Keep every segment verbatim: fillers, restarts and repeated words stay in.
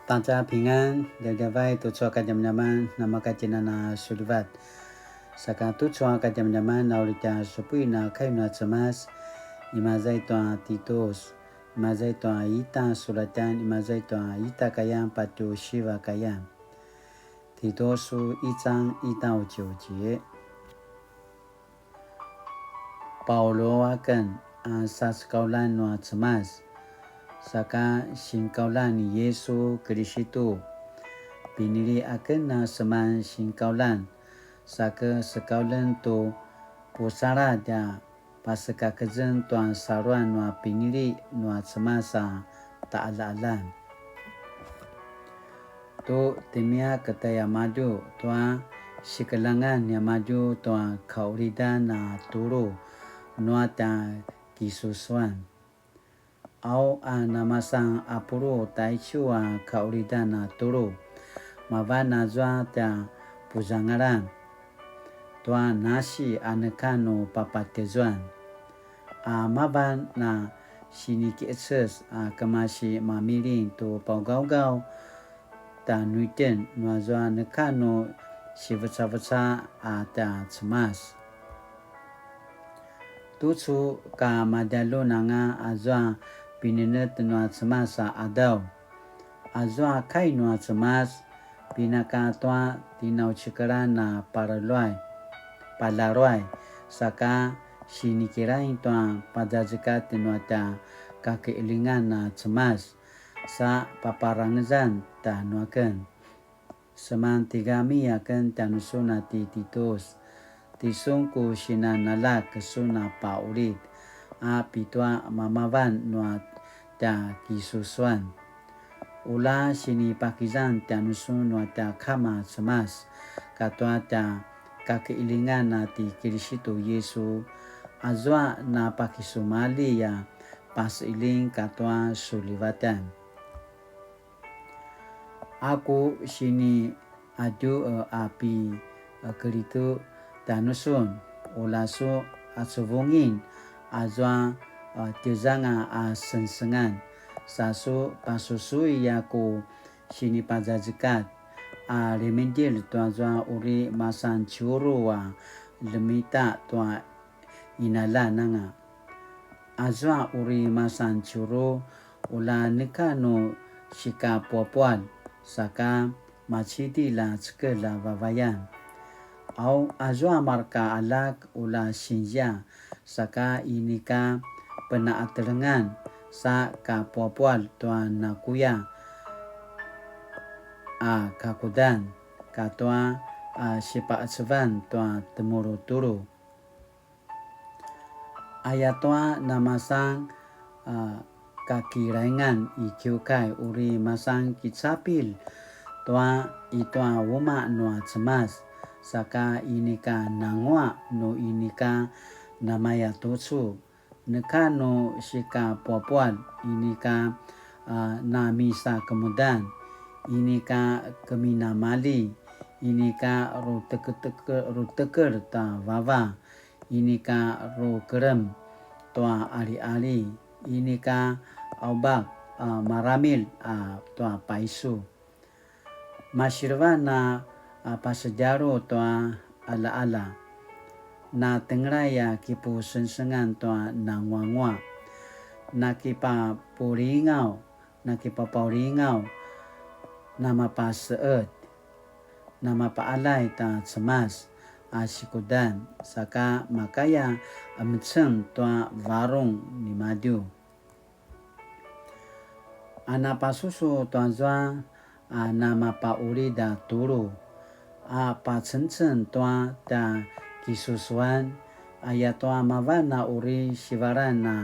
大家平安, djavadjavay tucu a kadjamadjaman, namakatjinan a sulivat. Saka tucu a kadjamadjaman, a uri tja supuin a kai nua Cemas, imaza i tua Titus, imaza i tua ita sulatjan, imaza i tua ita kayan, patje siva kayan. 提多书一章一到九节。 Paulu aken a sasekauljan nua Cemas, saka sinkaulan ni Yisu Kilisitu. Pinili aken a seman sinkaulan, sake sekaulen tu pusaladj a pasekakezeng tua saluan nua pinili nua Cemas a taqaljaqaljan. Tu temiaq tiamadju tua sikeljangan niamadju tua kaqulidan a tulu nua tja kisusuan. Au a namasan apulu taicu a kaqulidan a tulu, mavan azua tja puzangalan tua nasi a neka nu papatjezuan. A mavan na sinikiqeces a kemasi mamiling tu paugaugaw tjanuitjen nuazua neka nu sivecaveca a tja Cemas. Tucu ka madjalun anga azua pinenetj nua Cemas a qadaw. Azua kai nua Cemas, pinaka tua tinaucikelan a palaluay, palaluay, saka sinikilaing tua pazazekatj nua tja kakiqilingan a Cemas, sa paparangezan tjanuaken. Seman tigami aken tjanusun a ti Titus, tisun ku sinan aljak sun a paqulid, a pitua mamavan nua tja kisusuan. Ula sinipakizan tjanusun nua tja Kama Cemas, katua tja kakiqilingan a ti Kilisitu Yisu, azua napakisumalji a pasiqiling katua sulivatan. A ku siniadju a pi kelitu tjanusun, ula su acuvungin azua tjezanga a sengsengan, sa su pasusui a ku sinipazazekatj a lemidil tuazua uri masan ciuru a lemita tua qinaljan anga. Azua uri masan ciuru, ula neka nu sikapuapual, saka macidilj a cekelj a vavayan. Au azua marka aljak ula sinzia, saka inika penaqatelengan sa kapuapual tua nakuya a kakudan, katua a sipaqecevan tua temulutulu. Ayatua namasan a kakilaingan i kiukai uri masan kicapil tua i tua umaq nua Cemas, saka inika nanguaq nu inika namaya tucu, neka nu sikapuapual inika a namisakemudan, inika keminamalji, inika ruteketeke-, rutekel ta vava, inika rukelem tua aliali, inika aubak a maramil a tua paisu. Masilevan a pasedjalu tua alaala, na tengelay a kipusengsengan tua nanguanguaq, na kipapulingaw, na kipapaulingaw, na mapaseet, na mapaalay ta Cemas a sikudan, saka makaya emeceng tua varung nimadju. A napasusu tuazua a namapaulid a tulu, a pacengceng tua tja kisusuan, ayatua mavan a uri sivalan a,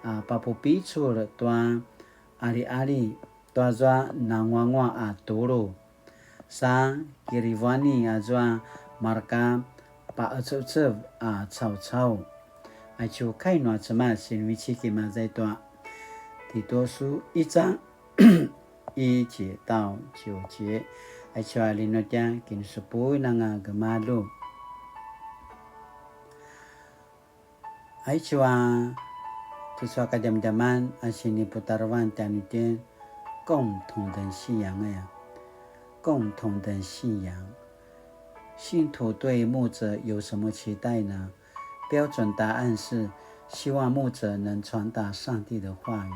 a papupicul tua aliali tuazua nanguanguaq a tulu. Sa kirivuani azua marka paqeceqecev a caucau. Aicu kai nua Cemas sinivecik imaza i tua Titusu ica i 一到九节. Aicu a linutja kinusupui nanga gemalju. Aicu a tucu a kadjamadjaman a siniputarevan tjanuitjen, 共同的信仰 aya, 共同的信仰。信徒对牧者有什么期待呢？标准答案是希望牧者能传达上帝的话语，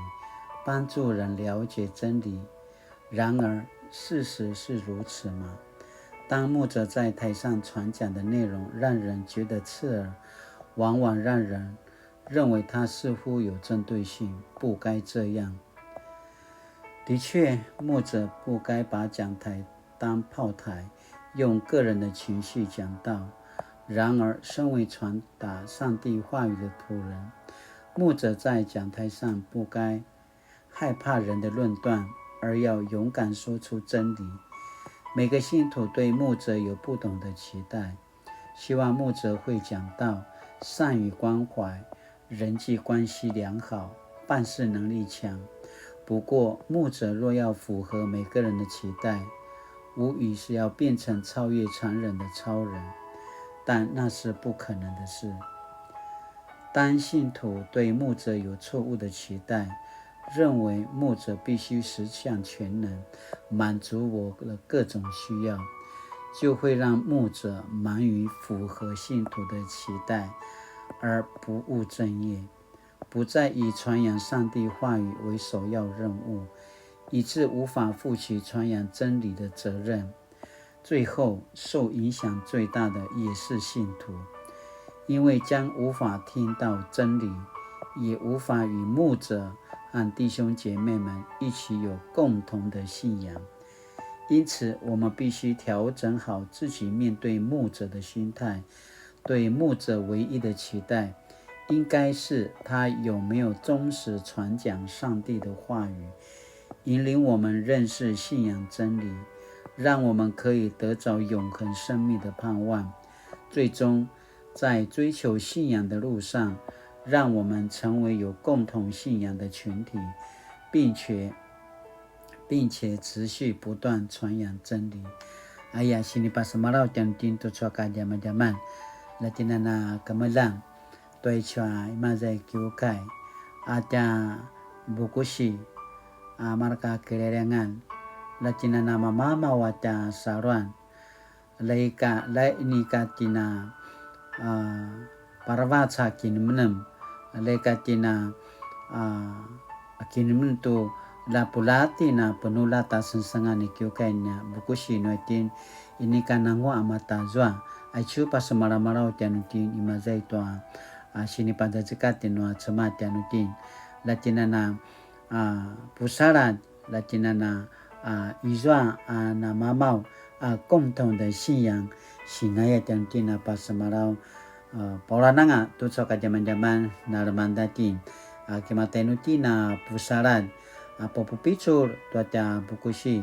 帮助人了解真理。然而，事实是如此吗？当牧者在台上传讲的内容让人觉得刺耳，往往让人认为他似乎有针对性，不该这样。的确，牧者不该把讲台当炮台，用个人的情绪讲道。然而，身为传达上帝话语的仆人，牧者在讲台上不该害怕人的论断，而要勇敢说出真理。每个信徒对牧者有不同的期待，希望牧者会讲道，善于关怀，人际关系良好，办事能力强。不过，牧者若要符合每个人的期待，无疑是要变成超越常人的超人，但那是不可能的事。当信徒对牧者有错误的期待，认为牧者必须十项全能，满足我的各种需要，就会让牧者忙于符合信徒的期待，而不务正业，不再以传扬上帝话语为首要任务，以致无法负起传扬真理的责任。最后，受影响最大的也是信徒，因为将无法听到真理，也无法与牧者和弟兄姐妹们一起有共同的信仰。因此，我们必须调整好自己面对牧者的心态。对牧者唯一的期待，应该是他有没有忠实传讲上帝的话语，引领我们认识信仰真理，让我们可以得着永恒生命的盼望。最终，在追求信仰的路上，让我们成为有共同信仰的群体，并且并且持续不断传扬真理。Aya, sinipasemalaw tjanuitjen tucu a kadjamadjaman. Latjinana kemeljang tua icu a imaza i kiukai, a tja bukusi, a marka kileleangan. Latjinana mamamaw a tja saluan. Laika, la inika tjina, a, paravac a kinemenem, laika tjina, a, kinemenem tu la pulatin a penuljat a sengsengan i kiukai nia bukusi nuitjen, inika nanguaq a matazua. Aicu pasemalamalaw tjanuitjen imaza i tua, a, sinipazazekatj nua Cemas tjanuitjen. Latjinana, a, pusaladj, latjinana, a, izua, a, namamaw, a, 共同的信仰, sinaya tjanuitjen a pasemalaw, a, paulananga tucu a kadjamadjaman na lemangeda itjen, a, kimatainuitjen a pusaladj, a, papupicul tua tja bukusi,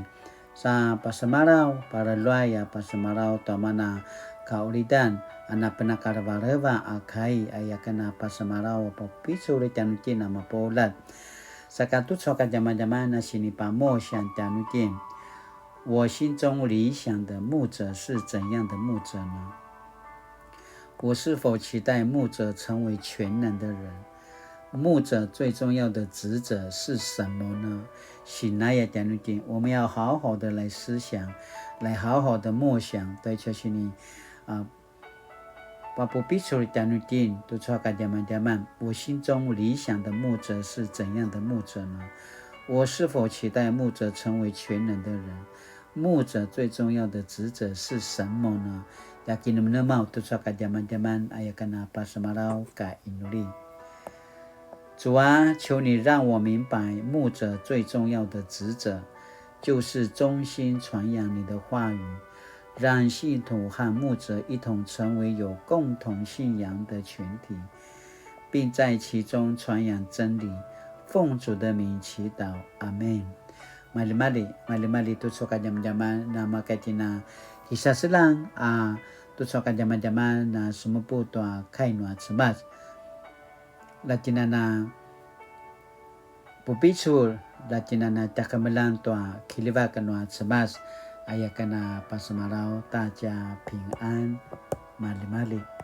sa pasemalaw, palaluay a pasemalaw tua mana kaulidan, a, napenakalevaleva a kai, a, aya ken a pasemalaw, a, papupicul tjanuitjen a mapuljat. Saka tucu a kadjamadjaman a sinipamosian tjanuitjen, 我心中理想的牧者是怎样的牧者呢？我是否期待牧者成为全能的人？牧者最重要的职责是什么呢？Sinaya tjanuitjen, 我们要好好的来思想，来好好的默想，对，就是你，啊， Papupicul tjanuitjen tucu a kadjamadjaman, 我心中理想的牧者是怎样的牧者呢？我是否期待牧者成为全能的人？牧者最重要的职责是什么呢？Tja kinemenemaw tucu a kadjamadjaman, aya ken a pasemalaw ka inuli. 主啊，求你让我明白牧者最重要的职责，就是忠心传扬你的话语，让信徒和牧者一同成为有共同信仰的群体，并在其中传扬真理。奉主的名祈祷，阿们。Maljimalji, maljimalji tucu a kadjamadjaman, na makaya itjen a kisaseljang a tucu a kadjamadjaman na semupu tua kai nua Cemas. Latjinana pupicul, latjinana tjakemeljang tua kiljivak nua Cemas, aya ken a pasemalaw ta tja pingan. Maljimalji.